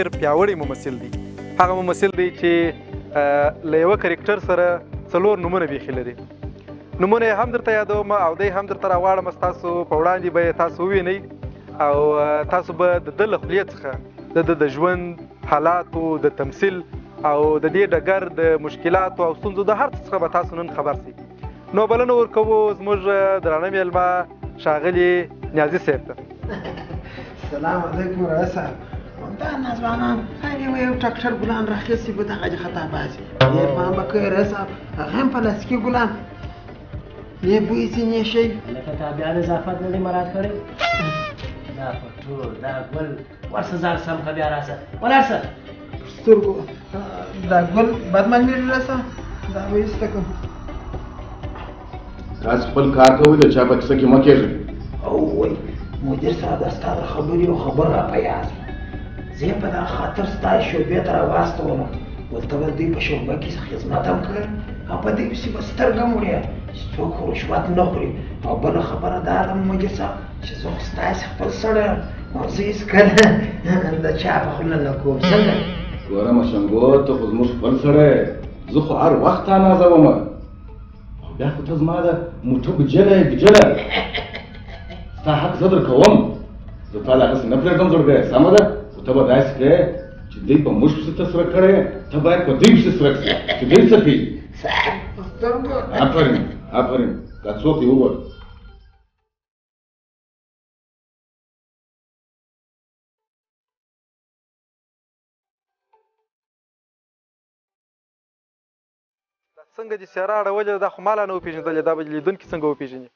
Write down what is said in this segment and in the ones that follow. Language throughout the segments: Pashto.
ډیر پیاوړی ممثل دی. هغه ممثل دی چې له یوه کرکټر سره څلور نومونه بیخي لري. نومونه یې هم درته یادوم او دی هم درته راغواړم، ستاسو په وړاندې به یې تاسو ووینئ او تاسو به د ده له خولې څخه د ده د ژوند حالاتو، د تمثیل او د دې ډګر د مشکلاتو او ستونزو د هر څه څخه به تاسو نن خبر سئ. نو بلنه ورکوو زموږ درانه میلمه ښاغلي نیازي صاحب ته. سلام علیکم رئیس صاحب. دا ناځوانان هر یو یو ټکټر ګلان راخیستي په دغه خطا باسي. ډېر پام به کوې رئیس صاحب، هغه هم پلاستیکي ګلان نه بوی ځي نه شي. لکه تا بیا نظافت نه دی مراعات کړی. دا پټو دا ګل ورسه ځان سم که بیا راسه ولاړ سه. سترګو دا ګل بد معلومېږي رئیس صاحب، دا به ایسته کړم. تاسو خپل کار کوئ، د چا په کیسه کې مه کېږئ. او وای مدیر صاحب، دا ستا د خبرې یو خبر را په یاد سوه. زه یې په دغه خاطر ستا شعبې ته راواستولم، ورته به دوی په شعبه کې خدمت هم کوي او په دې پسې به سترګه هم وړي چې څوک خو رشوت نه خوري. او بله خبره دا ده مدیر صاحب چې زه خو ستاسې خپل سړی یم او زه هېڅکله د چا په خوله نه کوم. څنګه؟ ګوره مشنګو، ته خو زموږ خپل سړی، زه خو هر وخت تا نازوم، خو بیا خو ته زما د موټو ګجله یې ګجله. ستا حق زه درکوم، زه تا له هغسې نه پرېږدم زړګیه، سمه ده؟ خو ته به داسې کړې چې دوی په موږ پسې ته سره کړی، ته باید په دوی پسې سرک شې چې دوی څه کوي. آفرین آفرین، دا څوک دی وګوره. دا څنګه دې څېره اړولې ده، دا خو ما لا نه وپېژندلې، دا به لیدونکي څنګه وپېژني؟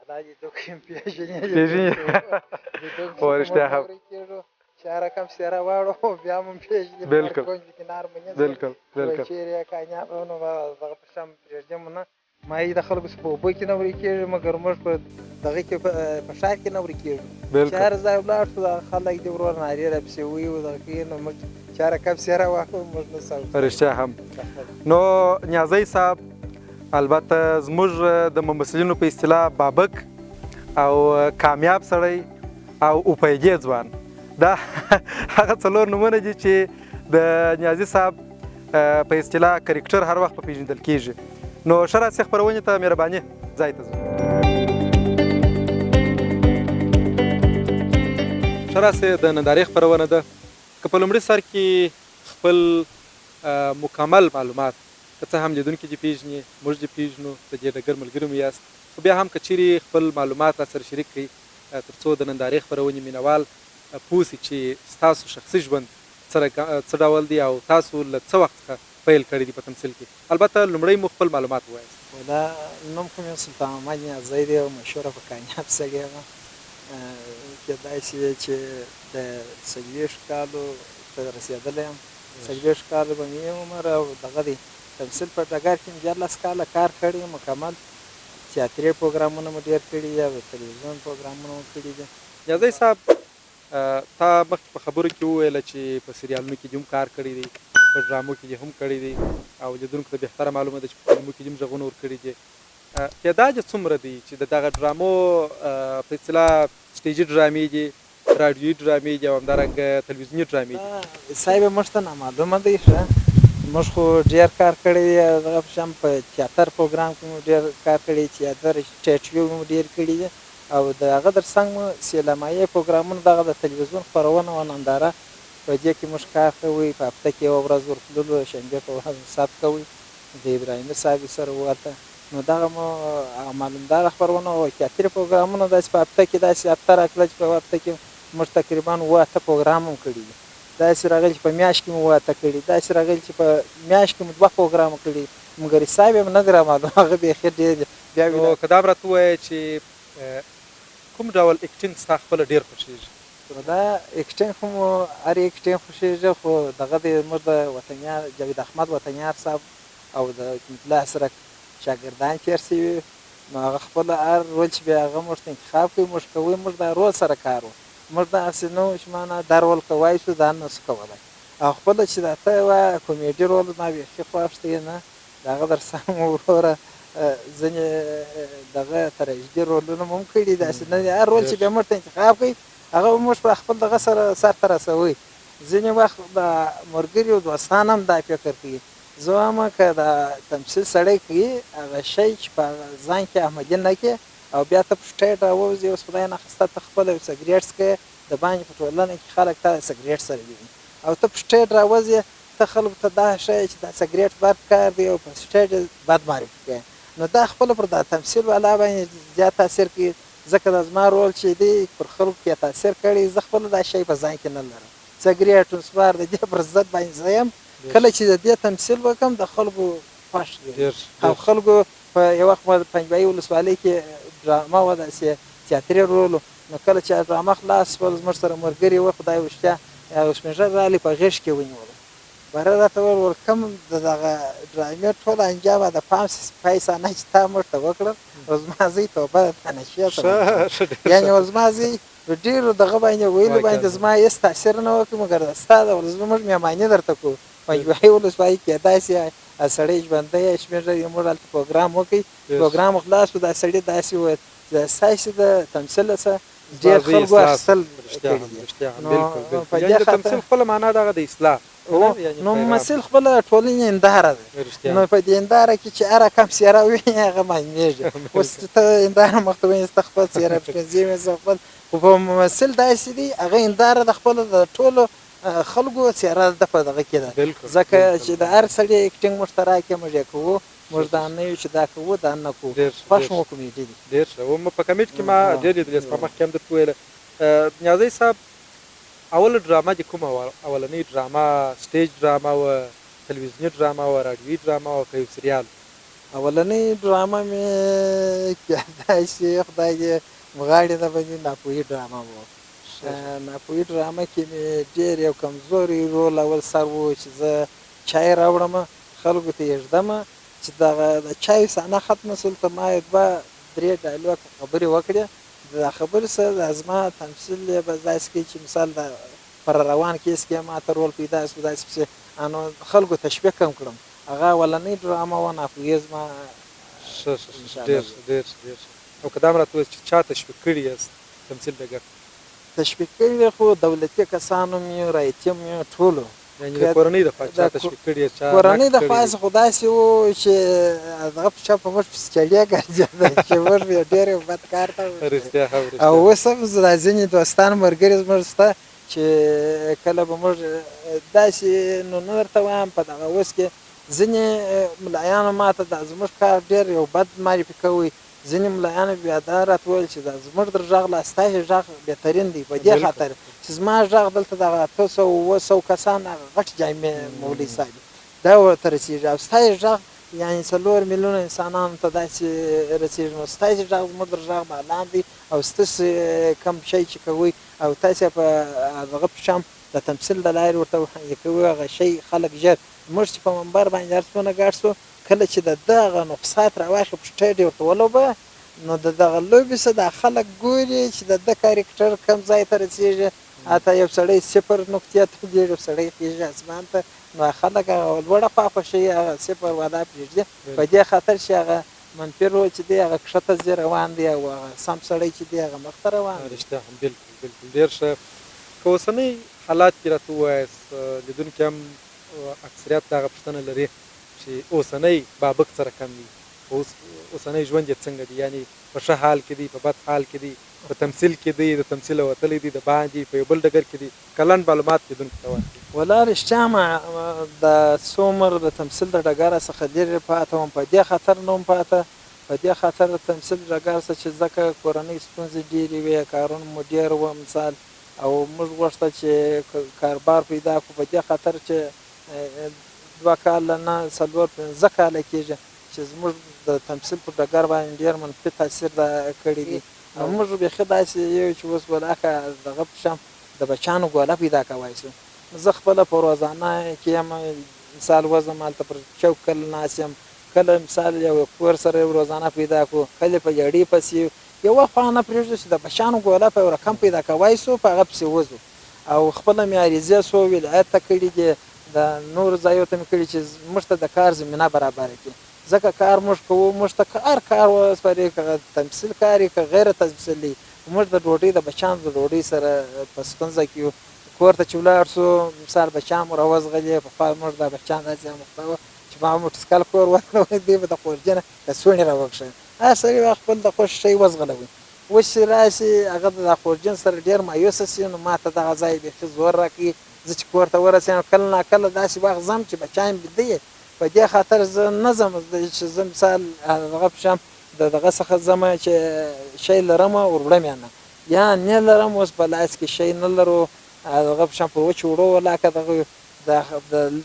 دا لیدونکي هم پېژني. پېژني؟ هو رښتیا هم. چې هر رقم څېره واړو بیا مو پېژني. بالکل بالکل بالکل. چېرې یې کامیاب نو دغه په شان پرېږدي مو نه. ما یې د خلکو څخه په اوبو کې نه ورکېږي، مګر موږ په دغه کې په ښار کې نه ورکېږو. چې هر ځای ولاړ شو دغه خلک دي ورور نارې راپسې وایي او دغه کوي، نو موږ چې هر رقم څېره واړو موږ نه سو. رښتیا هم. نو نیازی صاحب البته زموږ د ممثلینو په اصطلاح بابک او کامیاب سړی او اوپیدې ځوان، دا هغه څلور نومونه دي چې د نیازي صاحب په اصطلاح کرکټر هر وخت په پېژندل کېږي. نو ښه راسې خپرونې ته مهرباني، ځای ته ځو. ښه راسې د نندارې خپرونه ده. که په لومړي سر کې خپل مکمل معلومات، که څه هم لیدونکي دې پېژني، موږ دې پېژنو، د دې ډګر ملګري مو یاست، خو بیا هم که چېرې خپل معلومات را سره شریک کړئ تر څو د نندارې خپرونې مینهوال پوه شي چې ستاسو شخصي ژوند څه ډول دی او تاسو له څه وخت څخه پیل کړی دی په تمثیل کې. البته لومړی مو خپل معلومات ووایاست. دا نوم خو مې سلطان محمد نیازی دی او مشهوره په کامیاب سړی یم. کېدای شي چې د 40 کالو ته رسېدلی یم، 40 کالو به مې عمر او دغه دی. تمثیل په ډګر کې مې 13 کاله کار کړی، مکمل تیاتري پروګرامونه مو ډېر کړي دي او تلویزیون پروګرامونه مو کړي دي. نیازی صاحب، تا مخکې په خبرو کې وویل چې په سریالونو کې دې هم کار کړی دی، په ډرامو کې دې هم کړی دی او لیدونکو ته بهتره معلومه ده چې په فلمو کې دې هم غږونه ورکړي دي. تعداد یې څومره دی چې د دغه ډرامو په اصطلاح سټیجي ډرامې دي، راډیويي ډرامې دي او همدارنګه تلویزیوني ډرامې دي؟ صاحب موږ ته نامعلومه دی، ښه موږ خو ډېر کار کړی دی. دغه په شان په تیاتر پروګرام کې مو ډېر کار کړی، تیاتر ټیټوي مو ډېر کړي دي او د هغه تر څنګ مو سینمایي پروګرامونه، دغه د تلویزیون خپرونه او ننداره په دې کې موږ کار کوي. په هفته کې یوه ورځ ورتللو، شنبې په ورځ مو ثبت کوي د ابراهیمي صاحب سره وهلته. نو دغه مو معلومداره خپرونه او تیاتري پروګرامونه داسې په هفته کې داسې هفته راکړه چې په یوه هفته کې موږ تقریبا 7-8 پروګرام هم کړي دي. داسې راغلي چې په میاشت کې مو 7-8 کړي، داسې راغلي چې په میاشت کې مو 2 پروګرامه کړي، مګر حساب یې هم نه دی رامعلوم، هغه بیخي ډېر دی. بیا نو که دا هم راته ووایې چې کوم ډول اکټینګ ستا خپله ډېر خوښېږي؟ دا اکټینګ خو مو هر اکټینګ خوښېږي، خو دغه دی موږ د وطنیار جاوید احمد وطنیار صاحب او د حکمت الله سره شاګردان تېر شوي، نو هغه خپله هر رول چې بیا هغه موږ ته انتخاب کوي موږ کوي، موږ دا رول سره کار وو، موږ داسې نه وو چې معنا دا رول کوای شو دا نه شو کولی. او خپله چې دا ته وایه کومیډي رول زما بیخي خوښ دی، نه د هغه در څنګ وروره ځینې دغه تراژیدي رولونه مو هم کړي، داسې نه دي هر رول چې بیا موږ ته انتخاب کوي هغه به موږ په خپل دغه سره سر ته رسوي. ځینې وخت د ملګري او دوستان هم دا فکر کوي. زه وایم که د تمثیل سړی کوي هغه شی چې په ځان کې عملي نه کړي او بیا ته په سټیج راووځې، اوس خدای نخواسته ته خپله یو سګرېټ څکې، د باندې په ټولنه کې خلک تا د سګرېټ سره ویني او ته په سټیج راوځې، ته خلکو ته دا ښیې چې دا سګرېټ بد کار دی او په سټیج بد معرفي کوې، نو دا خپله پر دا تمثیل والا باندې زیات تاثیر کوي. ځکه دا زما رول چې دی پر خلکو کې تاثیر کړی، زه خپله دا شی په ځان کې نه لرم. سګرېټ نسوار د دې پر ضد باندې زه یم. کله چې د دې تمثیل وکړم د خلکو خوښ وي او خلکو په یو وخت پنجوايي ولسوالۍ کې ډرامه وه، داسې تیاتري رول، نو کله چې ډرامه خلاص شول زموږ سره ملګري وه، خدای وشتیا یو سپین ږیری راغلی په غېږ کې ونیولم، باره راته ویل کوم د دغه ډرامې ټول انجام د پام پیسانه چې تا موږ ته وکړل، زما زوی توبه ده تا نشې سره، یعنې زما زوی په ډېرو دغه باندې ویلو باندې زما هېڅ تاثیر نه وکړ، مګر ستا د زموږ مهماني درته کوو. پنجوايي ولسوالۍ کې داسې سړی ژوندی سپین ږیری موږ هلته پروګرام وکړ، پروګرام خلاص شو، دا سړي داسې وویل چې ستاسې د تمثیل څخه ډېر خلکو اخیستل کړي دي. نو په دې خاطر تمثیل خپله معنا دغه د اصلاح، نو ممثل خپله ټولنې هنداره ده، نو په دې هنداره کې چې هر رقم څېره وویني هغه معلومېږي. اوس چې ته هنداره مخته وینې ته خپل څېره پکې وینې، زه خپل، خو په ممثل داسې دی هغه هنداره د خپله د ټولو خلکو څېره ده په دغه کې ده، ځکه چې د هر سړي اکټینګ موږ ته راکړي، موږ یې کوو، موږ دا نه یو چې دا کوو دا نه کوو، خوښ مو کمیډي دي. ډېر ښه. په کمیټ کې ما ډېر لیدلي، په مخکې هم درته وویل نیازی صاحب، اوله ډرامه دې کومه وه؟ اولنۍ ډرامه سټیج ډرامه وه، تلویزیوني ډرامه وه، راډیويي ډرامه وه که یو سریال؟ اولنۍ ډرامه مې کېدای شي خدای دې غاړې نه باندې ناپوهي ډرامه وه. ناپوهي ډرامه کې مې ډېر یو کمزوری رول اول سر و چې زه چای راوړم خلکو ته یې ږدم، چې دغه د چای صحنه ختمه شول ته ما یو دوه درې ډایلوګ خبرې وکړې، د خبرې سره د زما تمثیل یې به داسې کوي چې مثال د پر روان کیس کې ما ته رول پیدا شو، داسې پسې نو خلکو تشویق هم کړم. هغه اولنۍ ډرامه وه ناپوهي زما. ښه ښه، ډېر ښه ډېر ښه ډېر ښه. او که دا هم راته ووایاست چې چا تشویق کړي یاست تمثیل ډګر؟ تشویق کړي خو دولتي کسانو مې، رایتي مې، ټولو. یعنې د کورنۍ د خوا چا تشویق کړي یاست؟ چا کورنۍ د خوا خو داسې و چې هغه په چا په موږ پسې چړې ګرځېده چې موږ یې ډېر یو بد کار ته رښتیا هم. او اوس هم ځینې دوستان ملګري زموږ شته چې کله به موږ داسې نو نه درته وایم، په دغه اوس کې ځینې ملایانو ما ته دا زموږ کار ډېر یو بد معرفي کوي، ځینې ملایانو بیا دا راته وویل چې دا زموږ در غږ لا ستاسې غږ بهترین دی، په دې خاطر چې زما غږ دلته دغه 800 700 کسان هغه غټ جامع مولوي صاحب دا ورته رسېږي، او ستاسې غږ یعنې 4 میلیونه انسانانو ته داسې رسېږي، نو ستاسې غږ زموږ در غږ بالان دی او ستاسې کوم شی چې کوئ او تاسې په هغه په شان د تمثیل د لارې ورته وړاندې کوئ، هغه شی خلک ژر موږ چې په منبر باندې هر څونه ګډ شو کله چې د دغه نقصات راواخلي په سټیج یې ورته ولوبه، نو د دغه لوبې څخه دا خلک ګوري چې د ده کرکټر کوم ځای ته رسېږي، حتی یو سړی صفر نقطې ته ځي، یو سړی خېږي اسمان ته، نو خلک هغه لوړه خوا خوښوي، هغه صفر والا پرېږدي، په دې خاطر چې هغه منفي رول چې دی هغه کښته ځي روان دی او هغه سم سړی چې دی هغه مخته روان دی. رښتیا هم، بلکل بلکل. ډېر ښه. که اوسنۍ حالات کې راته ووایاست، لیدونکي هم اکثریت دغه پوښتنه لري چې اوسنی بابک څه رقم دی، اوس اوسنی ژوند یې څنګه دی، یعنې په ښه حال کې دی، په بد حال کې دی، په تمثیل کې دی، د تمثیله وتلی دی، د باندې په یو بل ډګر کې دی، که لنډ معلومات لیدونکو ته ورکړي. ولا رښتیا ما د څو عمر د تمثیل د ډګره څخه لرې پاته وم، په دې خاطر نه وم پاته، په دې خاطر د تمثیل ډګر څخه چې ځکه کورنۍ ستونزې ډېرې وې، کارونه مو ډېر وه مثال، او موږ غوښته چې کاربار پیدا کړو، په دې خاطر چې 2 کاله نه 4 5 کاله کېږي چې زموږ د تمثیل پر ډګر باندې ډېر منفي تاثیر دا کړی دی. نو موږ بیخي داسې یو چې اوس ولاکه دغه په شان د بچیانو ګوله پیدا کوای شو. زه خپله په روزانه کې یم، مثال وځم هلته پر چوک کله ناست یم، کله مثال یو کور سره یو روزانه پیدا کړو، کله په یړۍ پسې یوه خوا نه پرېږدو چې د بچیانو ګوله په یو رقم پیدا کوای شو، په هغه پسې وځو. او خپله مې عریضې څو ولایت ته کړي دي، د نورو ځایو ته مې کړي چې موږ ته د کار زمینه برابره کړي، ځکه کار موږ کوو، موږ ته هر کار وسپاري، که تمثیل کار که غیر تمثیل دی، موږ د ډوډۍ د بچیانو د ډوډۍ سره په ستونزه کې یو. کور ته چې ولاړ شو، مثال بچیان مو راوځغلي. پخوا موږ دا بچیان داسې اموخته وه چې ما موټرسایکل کور ودروه، دوی به د خورجینه کڅوڼې راوکښل، هر سړي به خپل د خوښې شی وځغلوي. اوس چې راشي هغه د خورجین سره ډېر مایوسه شي، نو ما ته دغه ځای بیخي زور راکوي. زه چې کور ته ورسېږم، کله ناکله داسې وخت ځم چې بچیان بیده وي، په دې خاطر زه نه ځم چې زه مثال هغه په شان د دغه څخه ځم چې شی لرم وروړم یې نه، یا نه لرم اوس په لاس کې شی نه لرو، هغه په شان پر وچو اوړو ولاکه دغه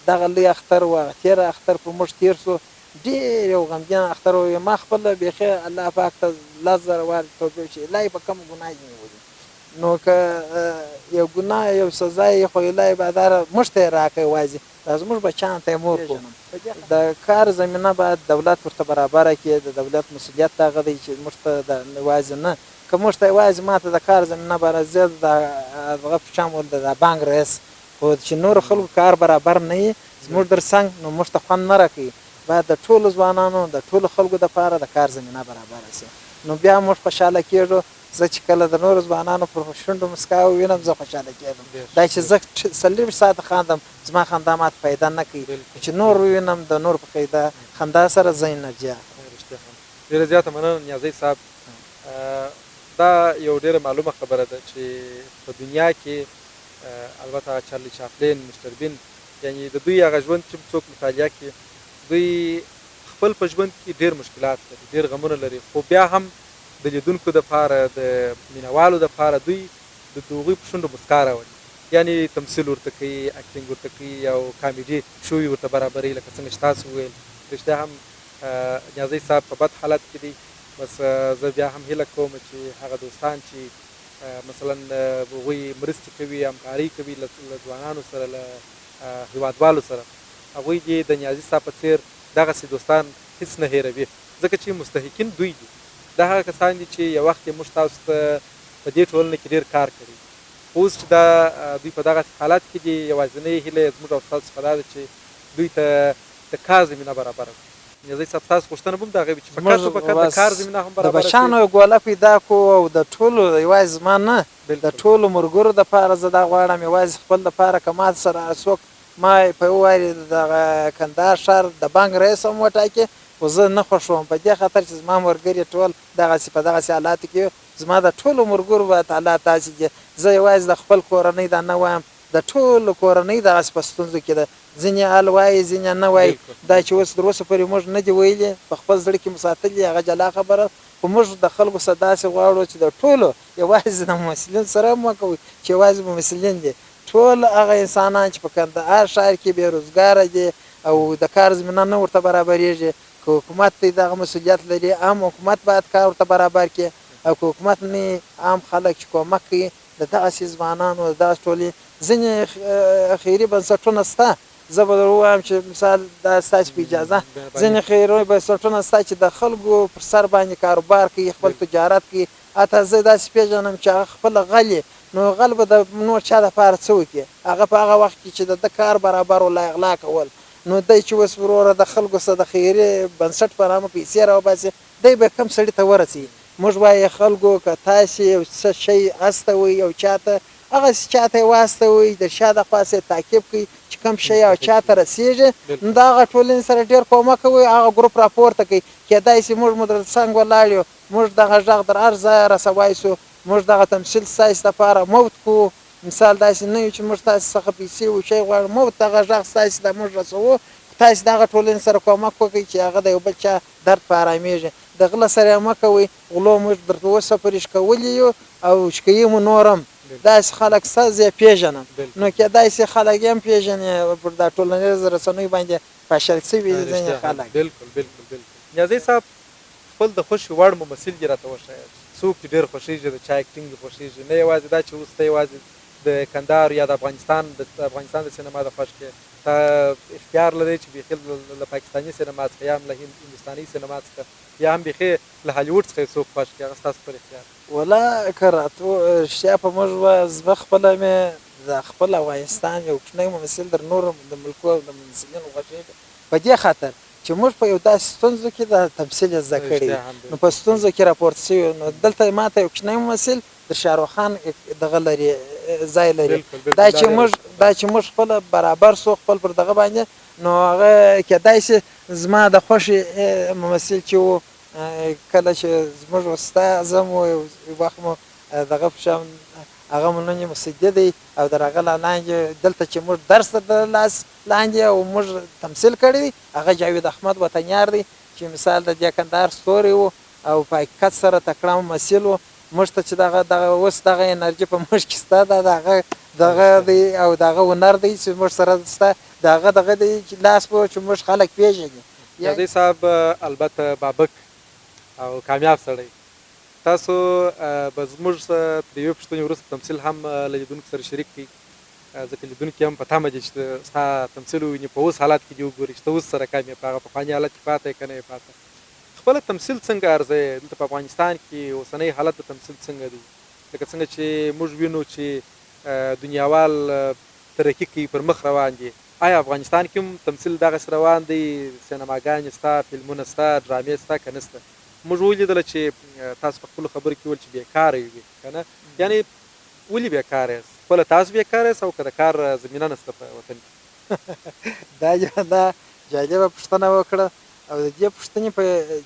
دغه لوی اختر و، هغه تېر اختر پر موږ تېر شو، ډېر یو غمګین اختر و. ما خپله بیخي الله پاک ته 10,000 وار توبې چې الهي په کومه ګناه یې نیولي، نو که یو ګناه یو سزا یې خو الهي باداره موږ ته یې راکړه، یوازې دا زموږ بچیانو ته یې مور کړو. د کار زمینه باید دولت ورته برابره کړي، د دولت مسؤلیت دغه دی چې موږ ته د یوازې نه، که موږ ته یوازې ما ته د کار زمینه برابره، زه د هغه په شان ول د بانک رئیس، خو چې نورو خلکو کار برابر نه وي زموږ تر څنګ، نو موږ ته خوند نه راکوي. باید د ټولو ځوانانو د ټولو خلکو دپاره د کار زمینه برابره شي، نو بیا موږ خوشحاله کېږو. زه چې کله د نورو ځوانانو پر شونډو مسکا ووینم زه خوشحاله کېږم. دا چې زه 40 ساعته خاندم زما خندا ماته فایده نه کوي، چې نور ووینم د نور په فایده خندا سره زه انرژي اخلم. رښتیا هم ډېره زیاته مننه نیازی صاحب. دا یو ډېره معلومه خبره ده چې په دنیا کې البته چارلی چاپلین، مسټر بین، یعنی د دوی هغه ژوند چې څوک مطالعه کړي، دوی خپل په ژوند کې ډېر مشکلات لري، ډېر غمونه لري، خو بیا هم د لیدونکو دپاره، د مینوالو دپاره دوی د هغوی په شونډو مسکا راولي، یعنی تمثیل ورته کوي، اکټینګ ورته کوي او کامیډي شوي ورته برابروي، لکه څنګه چې تاسو وویل. رښتیا هم نیازی صاحب په بد حالت کې دی. بس زه بیا هم هیله کوم چې هغه دوستان چې مثلا هغوی مرستې کوي، همکارۍ کوي له ځوانانو سره، له هیوادوالو سره، هغوی دې د نیازي صاحب په څېر دغسې دوستان هیڅ نه هېروي، ځکه چې مستحقین دوی دي. دا هغه کسان دي چې یو وخت یې موږ تاسو ته په دې ټولنه کې ډېر کار کړی، خو اوس چې دا دوی په دغسې حالت کې دي، یوازینۍ هیله یې زموږ او ستاسو څخه دا ده چې دوی ته د کار زمینه برابره کړو. نیازی صاحب ستاسو غوښتنه به هم دغه وي چې فقط او فقط د کار زمینه هم برابره د بچیانو یو ګوله پیدا کړو، او د ټولو یوازې زما نه، د ټولو ملګرو دپاره زه دا غواړم، یوازې خپل دپاره که ما سره څوک ما په یو وارې دغه کندهار ښار د بانک رئیس هم وټاکي، خو زه نه خوښوم، په دې خاطر چې زما ملګري ټول دغسې په دغسې حالاتو کې، زما د ټولو ملګرو باید حالات داسې دي. زه یوازې د خپل کورنۍ دا نه وایم، د ټولو کورنۍ دغسې په ستونزو کې ده. ځینې حال وایي، ځینې نه وایي. دا چې اوس تر اوسه پورې موږ نه دي ویلي، په خپل زړه کې مو ساتلي، هغه جلا خبره، خو موږ د خلکو څخه داسې غواړو چې د ټولو یوازې د ممثلین سره هم مه کوئ چې یوازې ممثلین دي، ټول هغه انسانان چې په کندهار ښار کې بې روزګاره دي او د کار زمینه نه ورته برابرېږي، که حکومت دی دغه مسؤلیت لري، هم حکومت باید کار ورته برابر کړي، او که حکومت نه عام خلک چې کومک کوي د دغسې ځوانانو د دغسې ټولې ځینې خیري بنسټونه شته. زه به در ووایم چې مثال دا ستاسې په اجازه، ځینې خیري بنسټونه شته چې د خلکو پر سر باندې کاروبار کوي، خپل تجارت کوي. حتی زه داسې پېژنم چې هغه خپله غل، نو غل به د نور چا دپاره څه وکړي؟ هغه په هغه وخت کې چې د ده کار برابر و، لا غلا کول، نو دی چې اوس وروره د خلکو څخه د خیري بنسټ په نامه پیسې راوباسي، دی به کم سړي ته ورسوي؟ موږ وایي خلکو که تاسې یو څه شی استوئ یو چاته، هغسې چاته یې واستوئ، د شا د خوا څخه یې تعقیب کړئ چې کوم شی او چاته رسېږي، نو د هغه ټولنې سره ډېر کومک کوئ، هغه ګروپ راپورته کړئ. کېدای شي موږ مو در څنګ ولاړ یو، موږ دغه غږ در هر ځایه رسوای شو، موږ دغه تمثیل ستاسې دپاره موت کوو. مثال داسې نه یو چې موږ تاسې څخه پیسې او شی غواړو، موت دغه غږ ستاسې ته موږ رسوو، خو تاسې دغه ټولنې سره کومک وکړئ چې هغه د یو بل چا درد په ارامېږي. د غله سره یې مه کوئ، غلو موږ درته اوسه پورې ښکولي یو او ښکوي مو نور هم. داسې خلک شته زه یې پېژنم، نو کېدای شي خلک یې هم پېژني، پر دا ټولنیز رسنیو باندې پاشل شوي دي ځینې خلک. بالکل بالکل بالکل نیازی صاحب خپل د خوښې وړ ممثل دې راته وښایه چې څوک دې ډېر خوښېږي، د چا اکټینګ دې خوښېږي، نه یوازې دا چې اوس ته یوازې د کندهار یا د افغانستان د افغانستان د سینما د خوښ کې، ته اختیار لرې چې بیخي له پاکستاني سینما څخه یا هم له هندوستاني سینما څخه یا هم بیخي له هالیوډ څخه یې څوک خوښ کړي، هغه ستاسو پر اختیار. ولا که راتو رښتیا په موږ وه، زه خپله مې د خپل افغانستان یو کوچنی ممثل در نورو د ملکو د ممثلینو خوښېږي، په دې خاطر چې موږ په یو داسې ستونزو کې د تمثیل یې زده کړی، نو په ستونزو کې راپورته شوي. نو دلته ما ته یو کوچنی ممثل د شاهرخ خان دغه لري ځای لري. دا چې موږ دا چې موږ خپله برابر سو خپل پر دغه باندې، نو هغه کېدای شي زما د خوښې ممثل چې و، کله چې زموږ استاد هم و، یو وخت مو دغه په شان هغه مو نن مصدي دی، او د هغه لاندې دلته چې موږ درس د لاس لاندې او موږ تمثیل کړی دی، هغه جاوید احمد وطنیار دی چې مثال د دې کندهار ستوری و او په حقیقت سره تکړه ممثل و. موږ ته چې دغه دغه اوس دغه انرژي په موږ کې شته، دا د هغه دغه دی او د هغه هنر دی چې موږ سره شته، د هغه دغه دی چې لاس په چې موږ خلک پېژني. نیازی صاحب البته بابک او کامیاب سړی، تاسو به زموږ تر یوې پوښتنې وروسته تمثیل هم له لیدونکو سره شریک کړئ، ځکه لیدونکي هم په تمه دي چې ستا تمثیل وویني، په اوس حالت کې دې وګوري چې ته اوس څه رقم یې، په هغه پخواني حالت کې پاته یې که نه یې پاته. خپله تمثیل څنګه ارزوې؟ دلته په افغانستان کې اوسنی حالت د تمثیل څنګه دی؟ لکه څنګه چې موږ وینو چې دنیاوال ترقي کوي، پر مخ روان دي، آیا افغانستان کې هم تمثیل دغسې روان دی؟ سینماګانې شته، فلمونه شته، ډرامې شته که نه شته؟ موږ ولیدله چې تاسو په خپلو خبرو کې وویل چې بېکاره یو که نه، یعنې ولې بېکاره یاست؟ خپله تاسو بېکاره یاست او که د کار زمینه نشته په وطن کې؟ دا یوه جالبه پوښتنه وکړه، او د دې پوښتنې په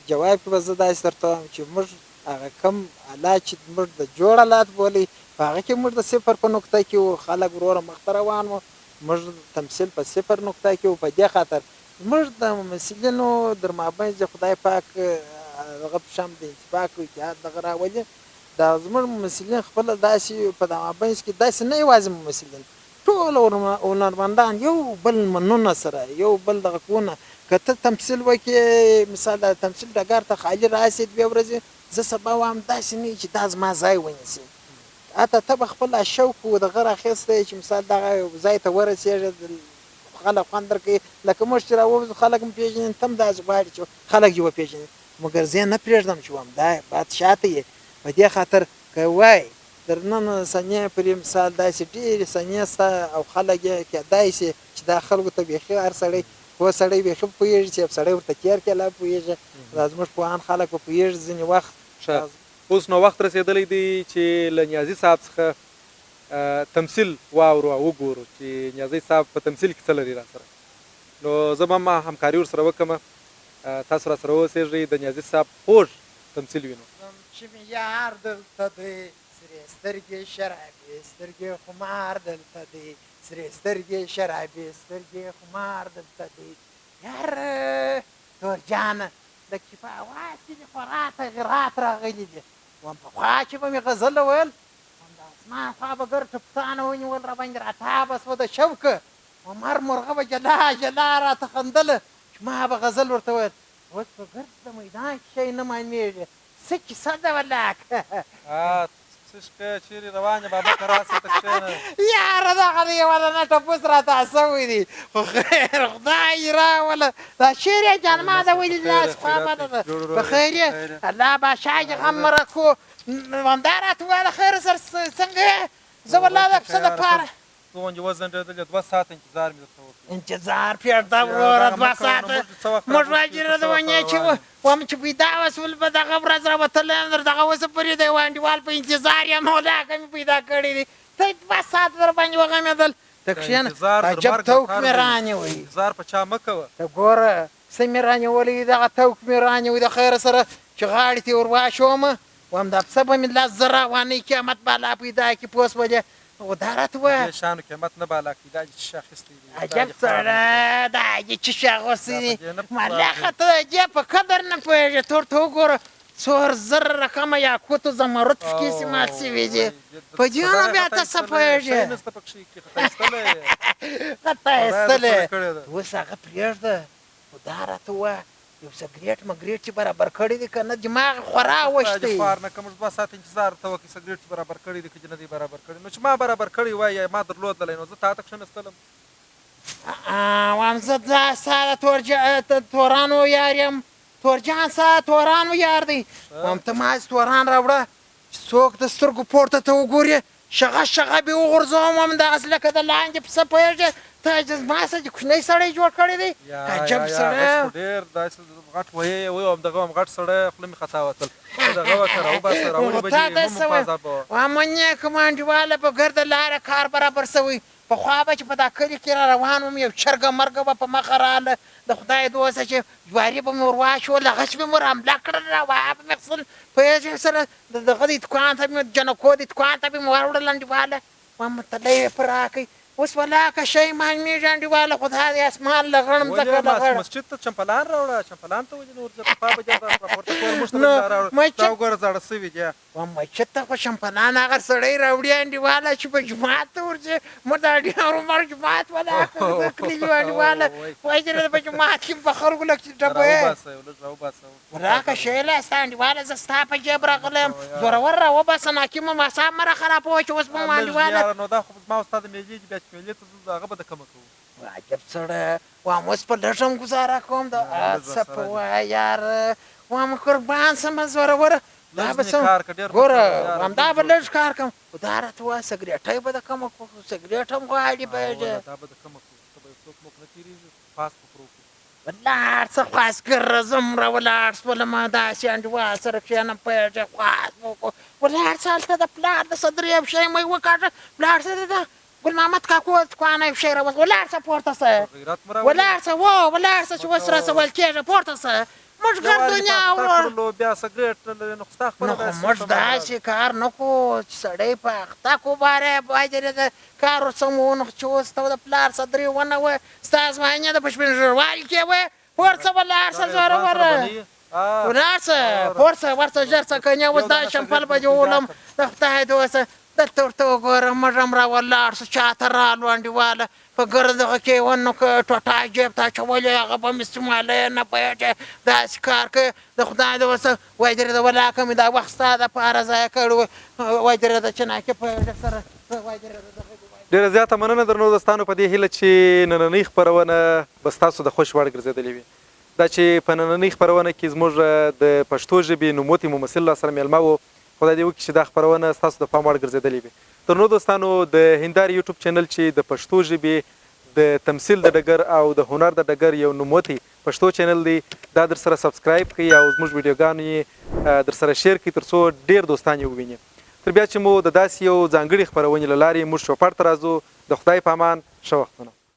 جواب کې به زه داسې درته وایم چې موږ هغه کوم حالات چې موږ د جوړ حالات بولي، په هغه کې موږ د صفر په نقطه کې وو، خلک وروره مخته روان وو، موږ تمثیل په صفر نقطه کې وو. په دې خاطر زموږ د ممثلینو در مابینځ د خدای پاک هغه په شان د اتفاق او اتحاد دغه راولي. دا زموږ ممثلین خپله داسې په دا مابینځ کې داسې نه یوازې ممثلین، ټول هنرمندان یو بل منونه سره یو بل دغه کوونه. که ته تمثیل وکړې، مثال د تمثیل ډګر ته خالي راسې دوې ورځې، زه سبا وایم داسې نه وي چې دا زما ځای ونیسي، حتی ته به خپل شوق و دغه راخیستی چې مثال دغه ځای ته ورسېږې، خلک خوند درکوي. لکه موږ چې راووځو خلک مو پېژني، ته هم داسې غواړې چې خلک دې وپېژني، مګر زه یې نه پرېږدم چې وایم دا باد شاته یې. په دې خاطر که وای تر نن سنې پورې مثال داسې ډېرې سنې شته او خلک یې کېدای شي چې دا خلکو ته بیخي هر سړی پوه سړی بیخي پوهېږي چې یو سړی ورته تېر کړي لا پوهېږي، دا زموږ پوهان خلک به پوهېږي ځینې وخت. ښه، اوس نو وخت رسېدلی دی چې له نیازي صاحب څخه تمثیل واورو او وګورو چې نیازی صاحب په تمثیل کې څه لري راسره، نو زه به هم همکاري ورسره وکړم، تاسو راسره اوسېږئ، د نیازي صاحب خوږ تمثیل وینو. چې مې یار دلته دی، سرې سترګې شرابي سترګې خمار دلته دی، سرې سترګې شرابي سترګې خمار دلته دی. یار تور جانه، لکه چې په اواز کې دې خورا تغیرات راغلي دي. وم پخوا چې به مې غزل ویل، وم د اسمان خوا به ګر ټپوسانو ونیول، راباندې راتابه سوه د شوقه، وم هر مرغه به جلا جلا راته خندله چې ما به غزل ورته ویل. اوس په ګرد د میدان کې شی نه معلومېږي، څه کیسه ده ولاکه. څه شکه، چېرې روان یې بابکه، راسه ته کښېنه. یاره دغه دی یوه دانه ټپوس راته سوی دی، خو خیر خدای یې راوله. دا شعر یې جان ما ده ولې لاس خوا بده ده. په خیر یې الله بادشاه دې غم مه رکو. همدا راته ووایه خیر سره څنګه یې؟ زه والله د پسه دپاره غوندې وځنډېدلې، 2 ساعته انتظار مې درته وکړ. انتظار پرېږده وروره، 2 ساعته موږ واجره د ونې چې وم چې پیدا وسول، په دغه ورځ راوتلی یم، تر دغه اوسه پورې د یوه انډیوال په انتظار یم، ولاکه مې پیدا کړی دی. ته 2 ساعته در باندې وغمېدل. ته کښېنه، عجب توک مې رانیوی. انتظار په چا مه کوه. ته ګوره څه مې رانیولی، دغه توک مې رانیوی د خیره سره چې غاړې ته یې ور واچوم، وم دا پسه به مې 10,000 افغانۍ قیمت بالا پیدا کړي، پوه شولې؟ خو دا راته ووایه. په دې شیانو قیمت نه بالا کوي، دا دې څه شي اخیستی دی؟ عجب سړی، دا دې څه شي اغوستی دی؟ ملخه ته د دې په قدر نه پوهېږې، ته ورته وګوره څور زره رقمه یاقوت او زمرد پکې استعمال شوي دي، په دې نو بیا ته څه پوهېږې؟ خطا ایستلی. اوس هغه پرېږده، خو دا راته ووایه یو سګرېټ مګرېټ چې برابر کړی دی که نه، دماغ خورا وچ دی. خوار نه که موږ 2 ساعته انتظار ورته وکړي، سګرېټ چې برابر کړی دی که دې نه دی برابر کړی، نو چې ما برابر کړی وای یا ما درلودلی نو زه تا ته کښېنستلم. وام زه دا ستا د تورانو یار یم، تورجان ستا تورانو یار دی. وام ته ما هسې توران راوړه چې څوک د سترګو پورته ته وګوري، شغه شغه به وغورځوم، هم دغسې لکه د لاندې پسه پوهېږې ته چې زما څه چې کوچنی سړی جوړ کړی دی عجب سړی. خو ډېر داسې غټ ویې وی همدغه وم غټ سړی خوله مې خطا وتل دغه وکړه راوباسه راوړي به دي مه مو په عذابوه. وامنې کوم انډیواله په ګرده لاره کار برابر شوی. پخوا به چې په دا کلي کې را روان وم یو چرګه مرګه به په مخه راله د خدای دوسته چې جواري به مې ور واچوله هغسې به مې ور حمله کړل را وه به مې اخیستل پوهېږې سره د دغه د دوکان ته مې جنکو د دوکان ته به مې وروړل انډیواله وم تلی یې پر راکړئ اوس ولاکه شی معلومیږي انډیواله خو دا دی اسمان لغړ مځکه لغړ. مسجد ته چمپلان راوړه چمپلان ته ولې نه ورځې پخوا به دې راپورته کول موږ ته به دې راوړل دا وګوره زاړه شوي دي. و مسجد ته خو شمپلان هغه سړی راوړي انډیواله چې په جومات ته ورځي موږ دا ډېر عمر جومات ولاکه کړي یو انډیواله وایي چې په جومات کې په خلکو لږ چې ډبوې ولاکه شیله ستا انډیواله زه ستا په جیب راغلی یم زورور را وباسه ناکیمه ماحساب مه را خرابوه چې اوس به مو انډیواله. نو دا خو زما او ستا د میلې دي بیا چې میلې ته ځو هغه به د کمه کوو. عجب سړی وام اوس په لږ هم ګزاره کوم د څه په وایې یاره وام قربان سمه زوروره دا به څه ګوره وام دا به لږ کار کوم خو دا راته وایه سګرېټی به د کمه کړو سګرېټ هم غواړي به. دا به د کمه کړو ته به یو څوک موک نه تېرېږي پاس به پرو کړو. ولاړ څه خواستګر زم را ولاړ سولم داسې انډیوال سره کښېنم پوهېږې خواست مو وکړو ولاړ څه هلته د پلار د صدرې یو شی مې وکاږه ولاړ څه د ګل محمد کاکو دوکانه یو شی راوست ولاړ څه پورته څه ولاړ څه و ولاړ څه چې اوس راسه ویل کېږي پورته څه موږ ګرد دنیا ورور بیا سګریټ نه لري نو ستا خپله نو خو موږ داسې کار نه کوو چې سړی په اخته کو باره باید د کار ورڅه مو ونه چې اوس ته د پلار صدرې ونه وه ستا ځواني ده په سپین ږیروالي کې وه پورته ولاړ شه زوروره ولاړ شه پورته ورته ژر شه کنې اوس دا شمپل به دې وولم د خدای دوسته دلته ورته وګوره موږ هم را ولاړ شو چاته رالو انډیواله په ګرد دغه کې ونو که ټوټه جیب ته اچولې هغه به مې استعمالوې نه پوهېږې داسې کار کوې د خدای د وسه وای درېده ولاکه مې دا وخت ستا دپاره ضایع کړی وای درېده چې ناکې پوهېږې سره وای درېده دغه ډېره زیاته مننه درنو دوستانو په دې هیله چې نننۍ خپرونه به ستاسو د خوښې وړ ګرځېدلې وي. دا چې په نننۍ خپرونه کې زموږ د پښتو ژبې نوموتی ممثل راسره مېلمه و، خدای دې وکړي چې دا خپرونه ستاسو د پام وړ ګرځېدلې وي. درنو دوستانو د هندارې یوټیوب چینل چې د پښتو ژبې د تمثیل د ډګر او د هنر د ډګر یو نوموتی پښتو چینل دی دا درسره سبسکرایب کړئ او زموږ ویډیوګانې درسره شیر کړئ ترڅو ډېر دوستان یې وویني. تر بیا چې مو د داسې یو ځانګړي خپرونې له لارې موږ چوپړ ته راځو د خدای په امان ښه وختونه.